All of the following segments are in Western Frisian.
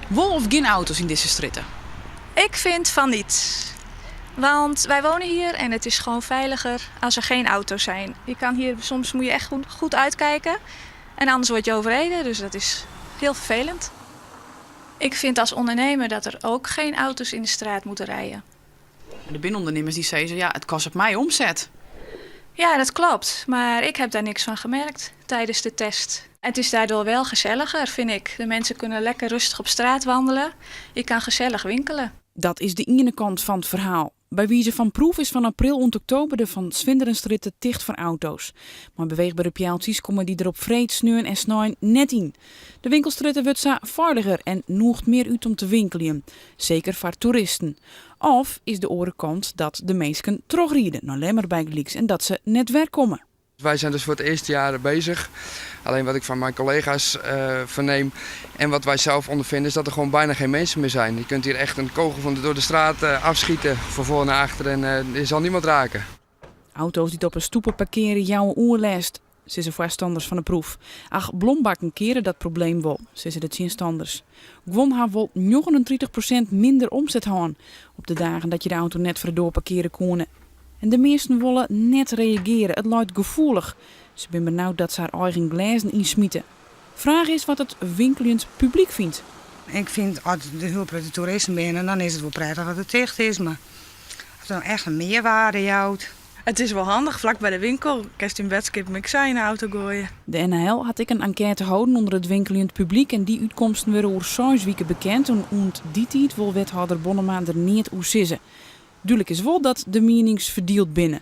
Wol of gjin auto's yn dizze strjitte? Ik vind van niet. Want wij wonen hier en het is gewoon veiliger als er geen auto's zijn. Je kan hier, soms moet je echt goed, goed uitkijken. En anders word je overreden, dus dat is heel vervelend. Ik vind als ondernemer dat er ook geen auto's in de straat moeten rijden. Der binne ûndernimmers dy't sizze, ja, it kostet my omset. Ja, dat klopt. Maar ik heb daar niks van gemerkt tijdens de test. Het is daardoor wel gezelliger, vind ik. De mensen kunnen lekker rustig op straat wandelen. Je kan gezellig winkelen. Dat is de iene kant fan it ferhaal. By wize fan proef is fan april oant oktober de Van Swinderenstrjitte ticht foar auto's. Mei beweechbere pealtsjes komme dy der op freed, sneon en snein net yn. De winkelstrjitte wurdt sa feiliger en nûget mear út om te winkeljen, seker foar toeristen. Of is de oare kant dat de minsken trochride nei Lemmer bygelyks en dat se net werkomme. Wij zijn dus voor het eerste jaar bezig. Alleen wat ik van mijn collega's verneem en wat wij zelf ondervinden is dat er gewoon bijna geen mensen meer zijn. Je kunt hier echt een kogel van door de straat afschieten, van voor naar achter en je zal niemand raken. Auto's dy't op 'e stoepe parkearje jouwe oerlêst, sizze foarstanners fan 'e proef. Ach, blombakken keare dat probleem wol, sizze de tsjinstanners. Guon ha wol 39% minder omset hân op de dagen dat je de auto net foar de doar parkeare koene. En de measten wolle net reagearje, it leit gefoelich. Se binne benaud dat se har eigen glêzen ynsmite. Fraach is wat it winkeljend publyk fynt. Ik fyn as der hiel protte toeristen binne, dan is it wol prettich dat it ticht is, mar as it no echt in mearwaarde jout. It is wol handich, flak by de winkel kinst dyn boadskippen ek sa yn de auto goaie. De NHL hat ek in enkête holden ûnder it winkeljend publyk en dy útkomsten wurde oer seis wike bekend en oant dy tiid wol wethâlder Bonnema der neat oer sizze. Dúdlik is wol dat de mienings ferdield binne.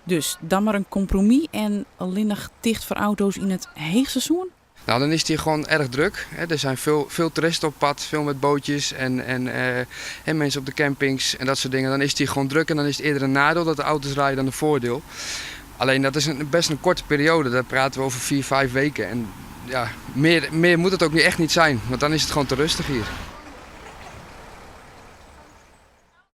Dus dan mar in kompromis en allinnich ticht foar auto's yn it heechseizoen? Nou, dan is het hier gewoon erg druk. Er zijn veel, veel toeristen op pad, veel met bootjes en mensen op de campings en dat soort dingen. Dan is het hier gewoon druk en dan is het eerder een nadeel dat de auto's rijden dan een voordeel. Alleen dat is best een korte periode, daar praten we over 4, 5 weken. En ja, meer moet het ook niet echt niet zijn, want dan is het gewoon te rustig hier.